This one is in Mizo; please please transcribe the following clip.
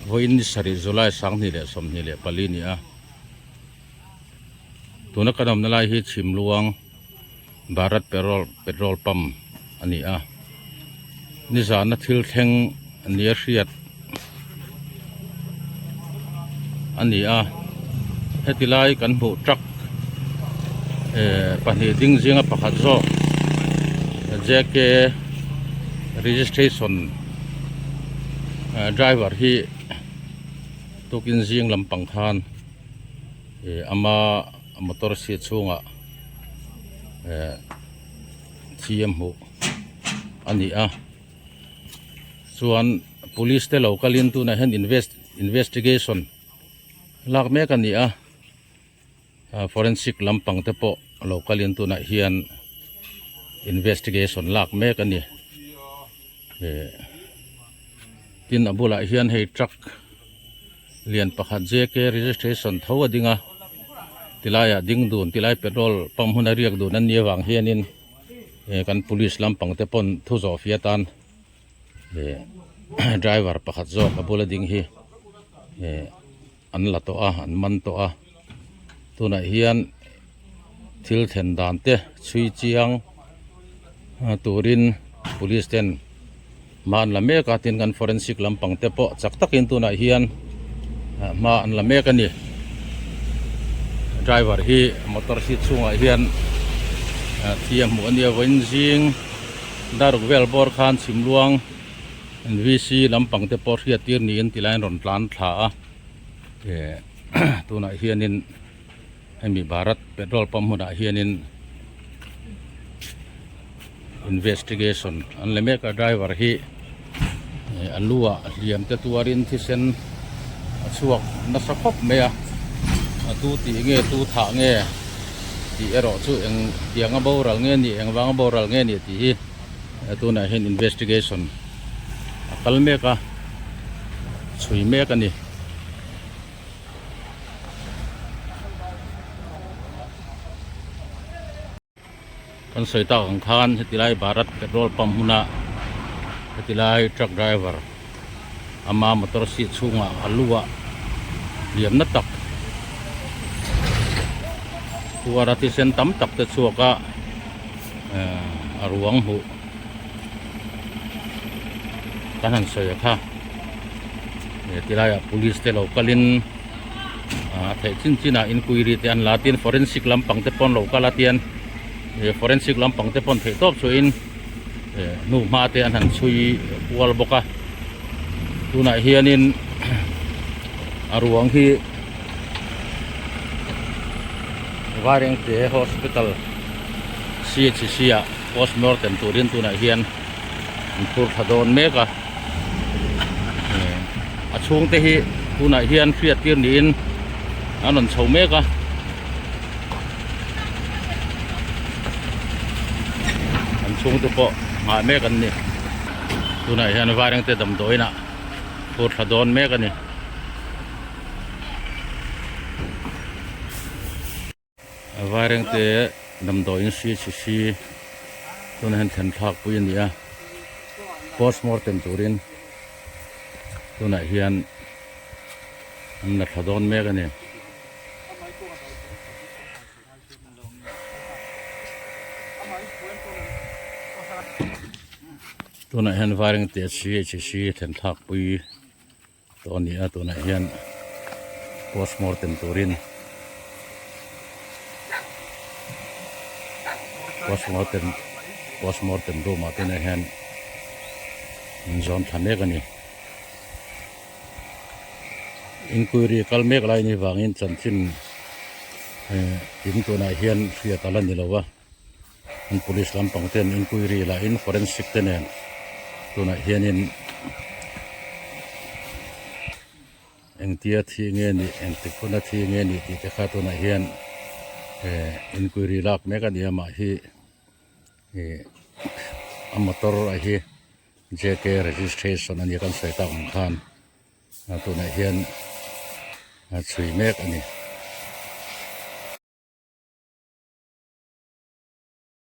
Vawiin ni sarih July 2024 ni a. Tuna kan awmna lai hi Chhimluang Bharat Perol Petrol Pump a ni a. Nizana thil thleng nia hriat a ni a. Heti lai kan hmuh truck eh pahnih ding zinga pakhat zawk J K registration driver hi tukin zing lampang khan ih ama motor seat chhungah eh thi a hmuh a ni a chuan police te lo kalin tunah hian invest investigation lak mek a ni a forensic lampang te pawh lo kalin tunah hian investigation lak mek a ni eh tin a bulah hian hei truck lian pakhat J K registration tho a ding a tilaiah ding dun tilai petrol pump huna riak dun an nih avang hianin eh kan police lampang te pawn thu zawh fia tan eh driver pakhat zawk a bula ding hi eh an la tawh a an man tawh a tunah hian thil thlen dan te chhui chiang turin police ten hma an la mek a tin kan forensic lampang te pawh chak takin tunah hian hma an la mek a ni driver hi motor seat chhungah hian thi a hmuh a nia vawiin zing daruk vel bawr khan chhimluang N V C lampang te pawh hriat tir niin ti laiin rawn tlan thla a eh tunah hianin hemi Bharat petrol pump hmunah hianin investigation an la mek a driver hi eh a lu ah hliam te tuarin thisen a chhuak nasa khawp mai a a tu tih nge tu thah nge tih erawh chu eng tianga boral nge ni eng vanga boral nge ni tih hi. Tunah hian investigation a kal mek a chhui mek a ni. Kan sawi tak ang khan heti lai Bharat petrol pump hmuna heti lai truck driver ama motor seat chhungah a lu ah liamna tak tuara thisen tam tak te chhuak a a ruang hmuh kan han sawi a kha ti laiah police te lo kalin a theih chin chin ah inquiry te an la a tin forensic lampang te pawh an lo kal a tian forensic lampang te pawh an theih tawp chuahin hnu hma te an han chhui kual bawk a tunah hianin a ruang hi Vairengte hospital C H C ah postmortem turin tunah hian an phur thla dawn mek a a chhungte hi tunah hian hriat tir niin an rawn chho mek a. An chhungte pawh nghah mek an ni tunah hian Vairengte damdawiin ah phur thla dawn mek a ni. Vairengte damdawiin C H C tunah hian thlen thlak pui a ni a postmortem turin tunah hian an la thla dawn mek a ni. Tunah hian Vairengte C H C thlen thlak pui tawh a ni a tunah hian postmortem turin postmortem postmortem room ah tunah hian an zawn thla mek a ni. Inquiry kal mek lai ni vangin chanchin eh in tunah hian hriat a la ni lo a an police lampang ten inquiry lah in forensic te nen tunah hianin engtia thi nge nih engtik huna thi nge nih tih te kha tunah hian eh inquiry lak mek a ni a mah hi ih a motor a hi. J K registration a nia kan sawi tak ang khan tunah hian a chhui mek a ni.